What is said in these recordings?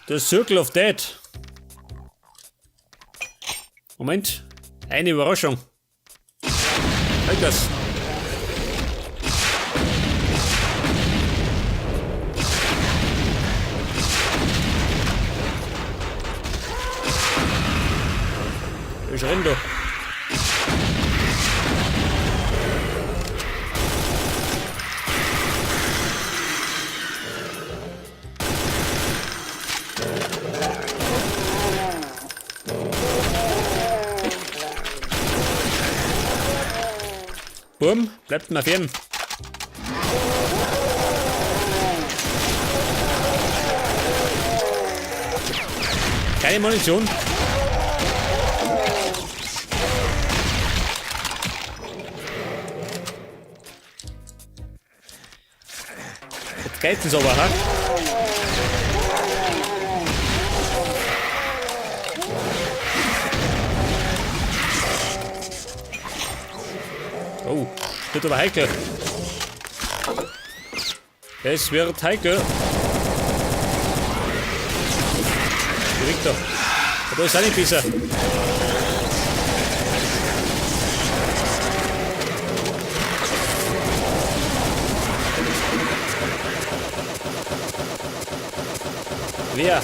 The Circle of Death. Moment. Eine Überraschung. Halt das. Ich renn doch. Burm, bleibt mal fern. Keine Munition. Jetzt geht's uns aber, ha? Oh, wird aber heikel. Es wird heikel. Direkt da. Da ist auch nicht besser. Wer?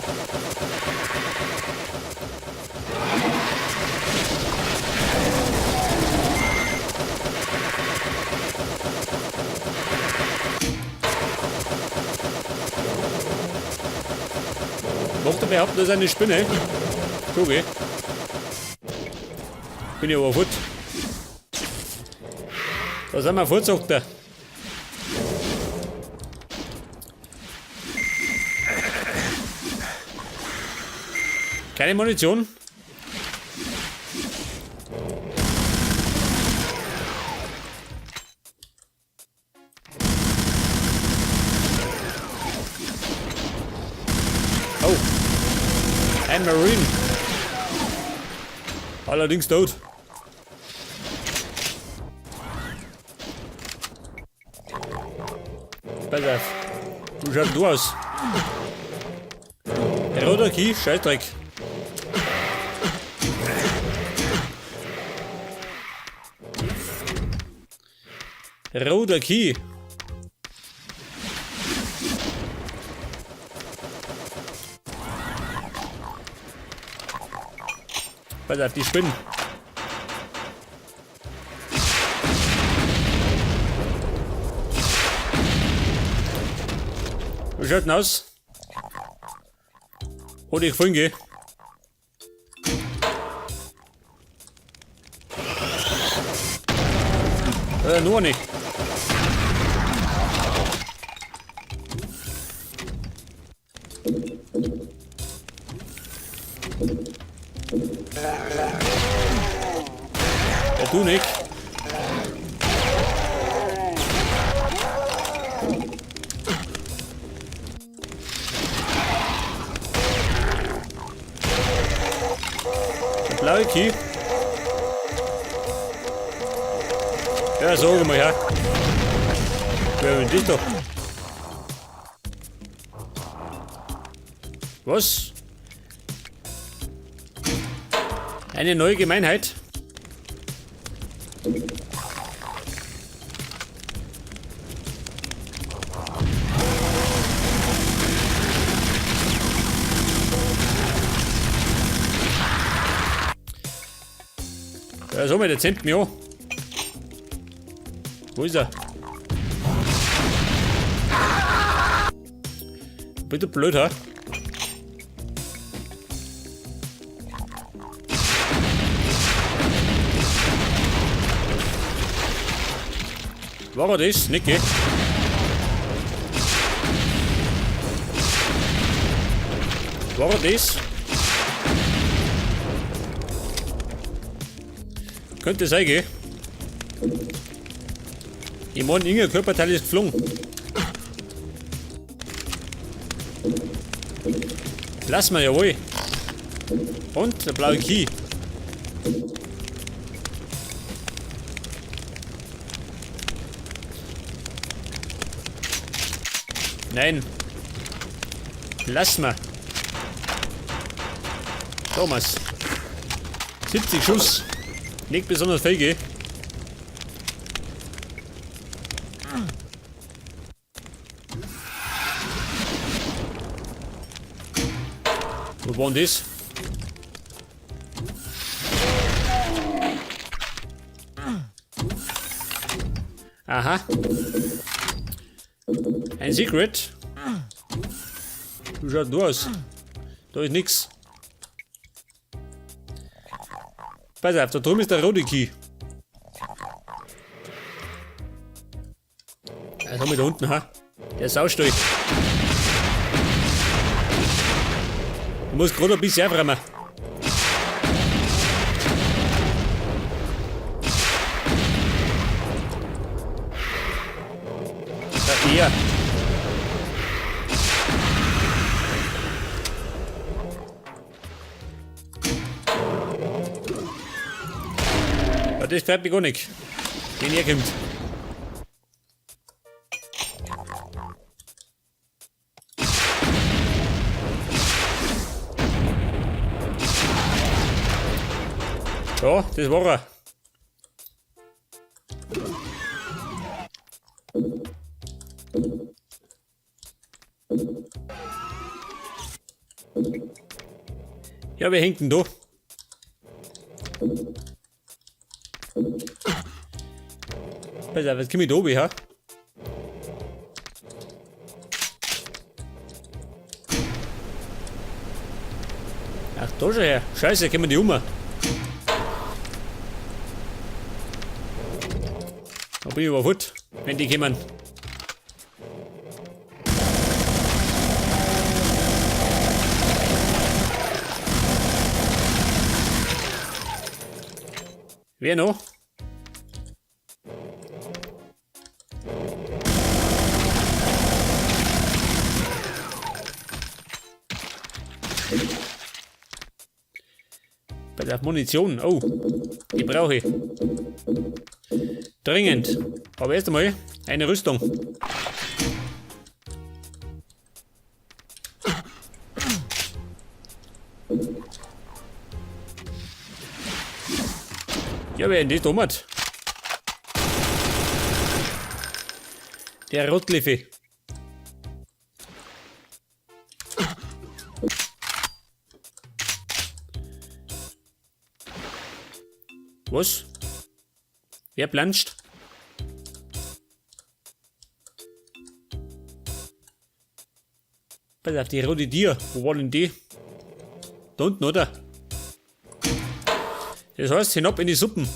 Mochte behaupten, das ist eine Spinne. Guck. Bin ich aber fort. Da sind wir fort, sagt er. Keine Munition. Oh. Ein Marine. Allerdings tot. Pass auf. Wie schaut du aus? Roter Key, Scheißdreck. Roter Key. Pass auf, die Spinnen. Wie schaut denn aus? Hat ich gefunden, gell? Nur nicht. Ja, du nicht. Der blaue Key. Ja, sag mal her. Wer will dich doch? Was? Eine neue Gemeinheit? Ja, so, der zähmt mich an. Wo ist er? Bitte blöd, ha? War er das? Nicht, gell? War er das? Könnte sein, gell? Ich mein, irgendein Körperteil ist geflogen. Lass mal, jawohl. Und der blaue Key. Nein. Lass mal. Thomas. 70 Schuss. Nicht besonders viel, gell? Wo war denn das? Aha. Ein Secret. Wie schaut denn da aus? Da ist nix. Pass auf, da drüben ist der rote Key. Was haben wir da unten, ha? Der Saustall. Ich muss gerade ein bisschen aufräumen. Da eher. Ja, das fährt mich gar nicht. Wenn er kommt. Ja, das war er. Ja, wer hängt denn da? Pass auf, jetzt komm ich da oben, ha? Ach, da schon her. Scheiße, kommen die um. Da bin ich aber fort, wenn die kommen. Wer noch? Bei der Munition. Oh, die brauche ich. Dringend. Aber erst einmal eine Rüstung. Ja, wer denn das da hat? Der Rotliffe. Was? Wer planscht? Pass auf, die rote Tier. Wo war denn die? Da unten, oder? Das heißt, hinab in die Suppen.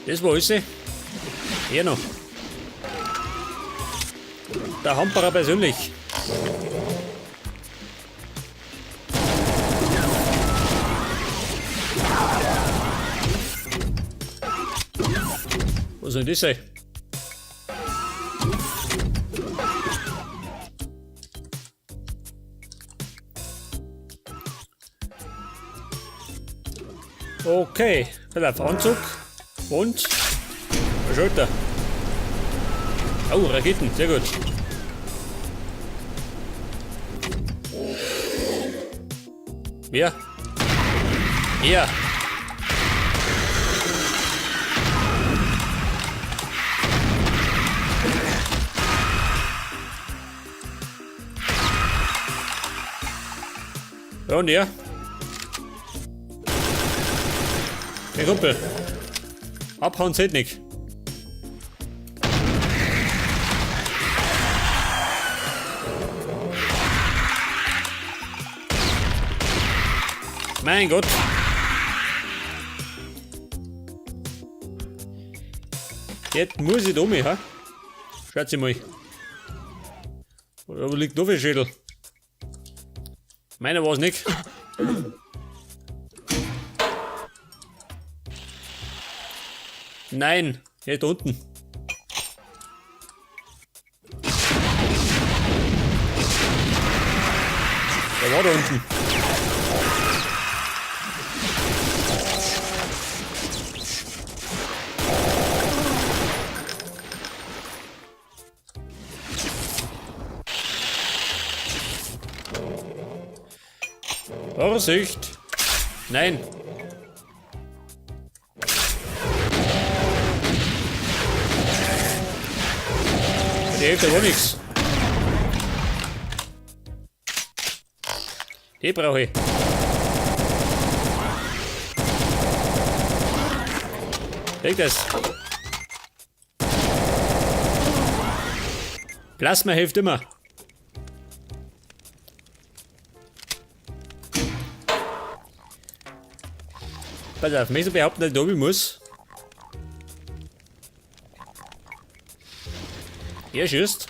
Das war alles. Hier noch. Der Hamperer persönlich. Was soll das sein? Okay, pass auf, Anzug und Schulter. Oh, Raketen, sehr gut. Wer? Er. Ja, und er? Der Kumpel. Abhauen zählt nicht. Mein Gott. Jetzt muss ich da um, ha? Schaut sie mal. Da liegt noch viel Schädel. Meiner war's nicht. Nein, hier da unten. War da unten. Vorsicht! Nein! Die hilft ja wohl nichts. Die brauche ich. Leg das. Plasma hilft immer. Pass auf, möchtest du behaupten, dass ich da oben muss? Er schießt.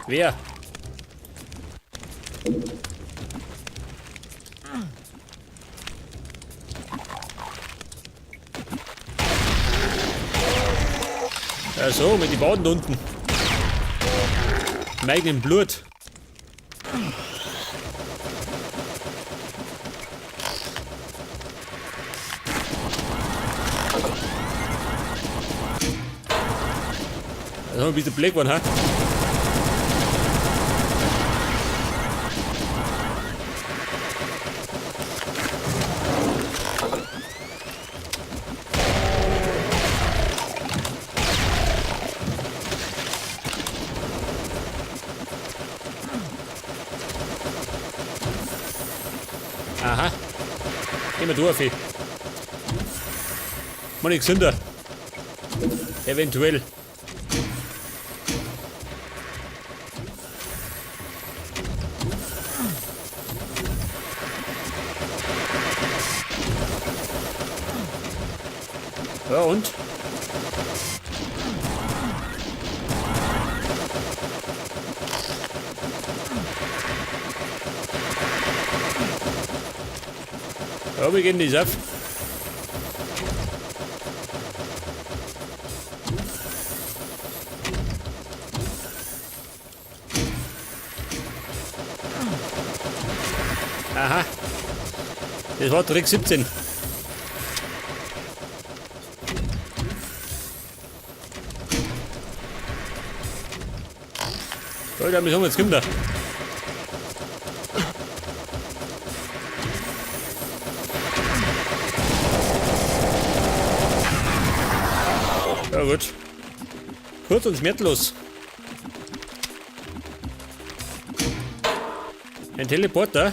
Wer? Ja, so, mit den Baden unten. Im eigenen Blut. Das haben wir ein bisschen blöd geworden, ha? Aha. Gehen wir durch, Mal nichts hinter. Eventuell. Ja, und? Ja, wir gehen die auf. Aha. Das war Trick 17. So, da müssen wir jetzt Kinder. Ja gut. Kurz und schmerzlos. Ein Teleporter.